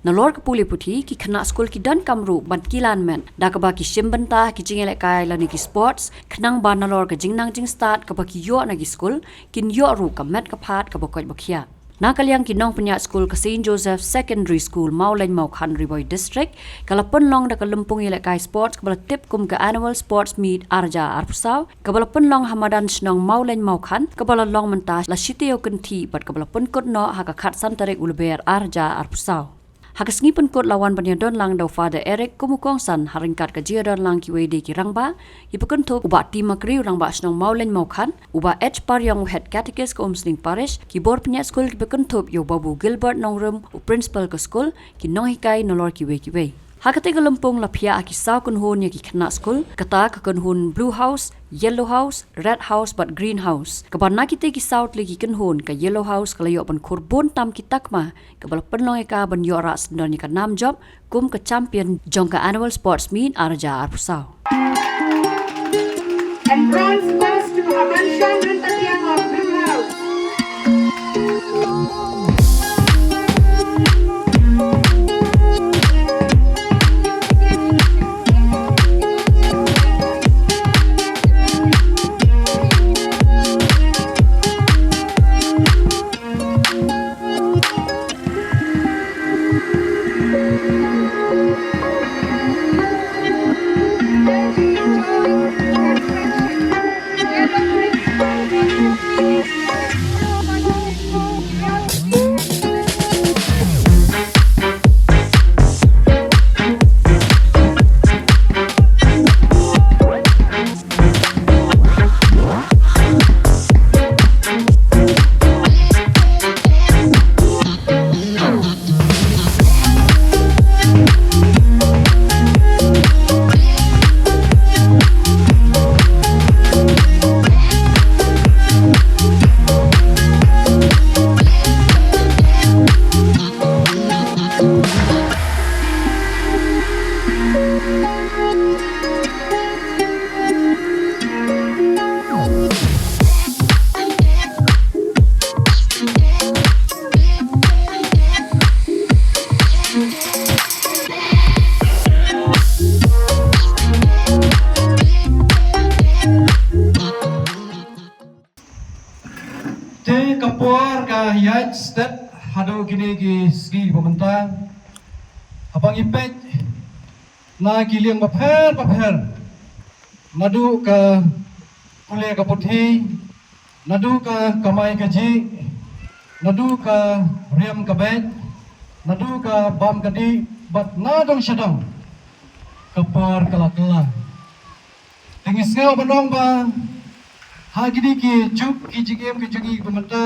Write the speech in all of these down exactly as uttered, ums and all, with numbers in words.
Nalor ka pule puthi, ki khynnah skul ki donkam ruh ban kilan met da kaba ki shim bynta ki jingïalehkai lane ki sports, khnang ba nalor ka jingnang jingstad kaba ki ïoh na ki skul, kin ïoh ruh ka met ka phad kaba koit ba khiah. Na ka liang ki nongpynïaid skul ka Saint Joseph Secondary School, Mawlein Mawkhan, Ri Bhoi District, ka la pynlong da ka lympung ïalehkai sports kaba la tip kum ka Annual Sports Meet ar hajar arphew saw, kaba la pynlong ha madan shnong Mawlein Mawkhan, kaba la long mynta la shi taïew kynthih bad kaba la pynkut noh ha ka khatsan tarik u Lber ar hajar arphew saw. Ha ka sngi pynkut la wan ban ïadon lang da u Father Eric kum u kongsan, ha ryngkat ka jingïadon lang kiwei de ki rangbah, kiba kynthup u Bah T. Makri, u rangbah shnong Mawlein Mawkhan, u Bah H. Pariong, u Head Catechist ka Umsning Parish, ki bor pynïaid skul kiba kynthup ïa u Babu Gilbert Nongrum, u Principal ka skul, ki nonghikai nalor kiwei kiwei. Ha katei ka lympung la phiah ha ki saw kynhun ïa ki khynnah skul, kata ka kynhun Blue House, Yellow House, Red House bad Green House. Kaba na kitei ki saw tylli ki kynhun, ka Yellow House ka la ïoh ban khur bun tam ki takma, kaba la pynlong ïa ka ban ïoh rah syndon ïa ka nam jop kum ka champion jong ka Annual Sports Meet ar hajar arphew saw. And bronze goes to Habanshan Ryntatiang of Blue House. Te ka por ka ïaid stet haduh kine ki sngi ba mynta. Haba ngi peit na ki liang bapher bapher, naduh ka pule ka puthi, naduh ka kamai kajih, naduh ka riam ka beit, naduh ka bam ka dih, bad na dong sha dong, ka por ka la kylla. Te ngi sngew ban ong ba ha kine ki juk ki jingim ki jong ngi ba mynta,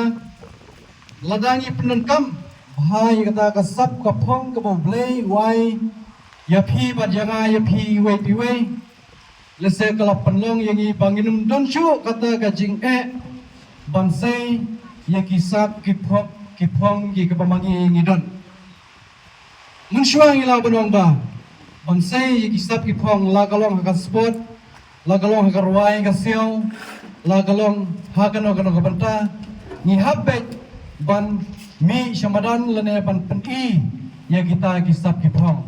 lada ngi pyndonkam bha ïa kata ka sap ka phong kaba U Blei u ai ïa phi bad ïa nga, ïa phi iwei pa iwei, lehse ka la pynlong ïa ngi ba ngin ym don shuh kata ka jingeh ban sei ïa ki sap ki phong, ki phong ki kaba ma ngi ngi don. Mynshuwa ngi lah ban ong ba ban sei ïa ki sap ki phong, la ka long ha ka sport, la ka long ha ka rwai ka siaw, la ka long ha kano kano ka bynta, ngi hap beit ban mih sha madan lane ban pyni ïa kita ki sap ki phong.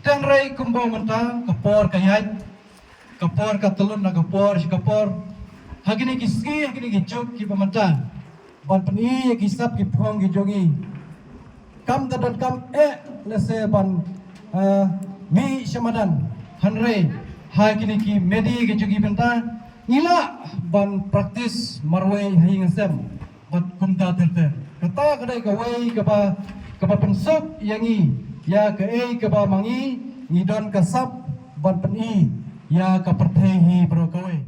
Te hynrei kumba mynta ka por ka ïaid, ka por ka tyllun na ka por sha ka por, ha kine ki sngi, ha kine ki juk kiba mynta, ban pyni ïa ki sap ki phong ki jong ngi. Kam da donkam eh lehse ban, eh, mih sha madan, hynrei ha kine ki medi ki jong ngi mynta, ngi lah ban practice marwei ha ïing ha sem bad kumta ter ter. Kata ka dei kawei kaba, kaba pynsuk ïa ngi ïa kaei kaba ma ngi ngi don ka sap ban pyni ïa ka pyrthei hi baroh kawei.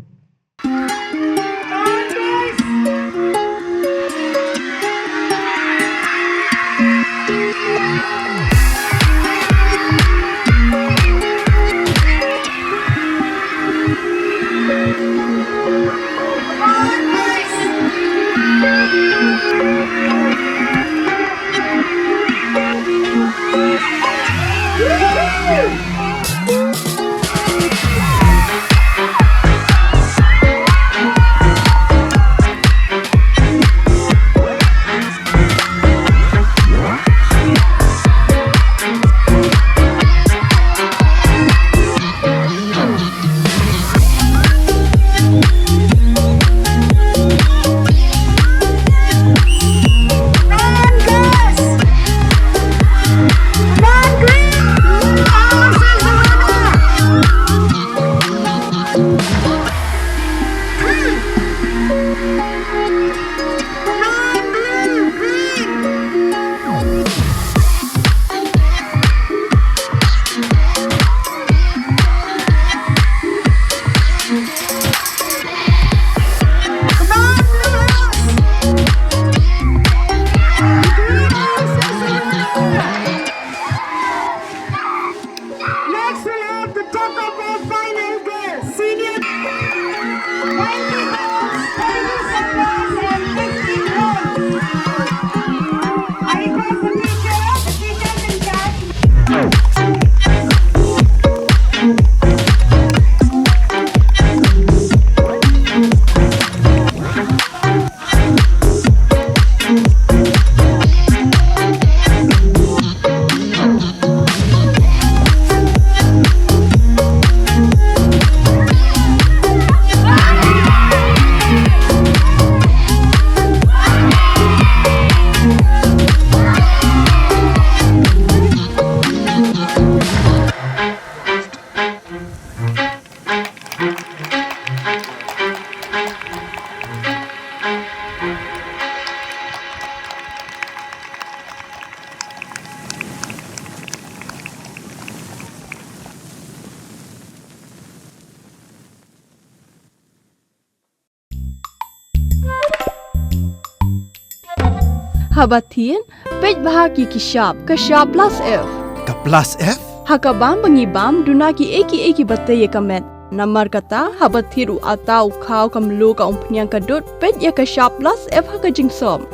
Haba thied, peit bha ki ki shap, ka shap plus F. Ka plus F? Ha ka bam ba ngi bam, duna ki ei ki ei kiba tei ïa ka met. Namar kata, haba thied u atta, u khaw, ka mluh, ka umphniang, ka dud, peit ïa ka shap plus F ha ka jingsop.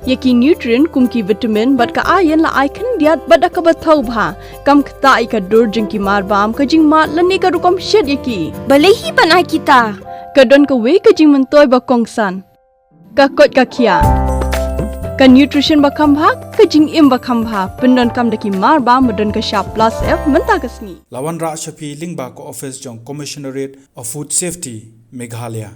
Ïa ki nutrient kum ki vitamin bad ka iron la ai khyndiat bad da kaba thaw bha. Kam ktah ïa ka dur jong ki marbam, ka jingmad lane ka rukom shet ïa ki. Balei hi ban ai kita? Ka don kawei ka jingmyntoi ba kongsan. Ka koit ka khiah. Ka nutrition ba kham bha, ka jingim ba kham bha. Pyndonkam da ki marbam ba don ka shap plus F mynta ka sngi. La wanrah sha phi lyngba ka office jong Commissionerate of Food Safety, Meghalaya.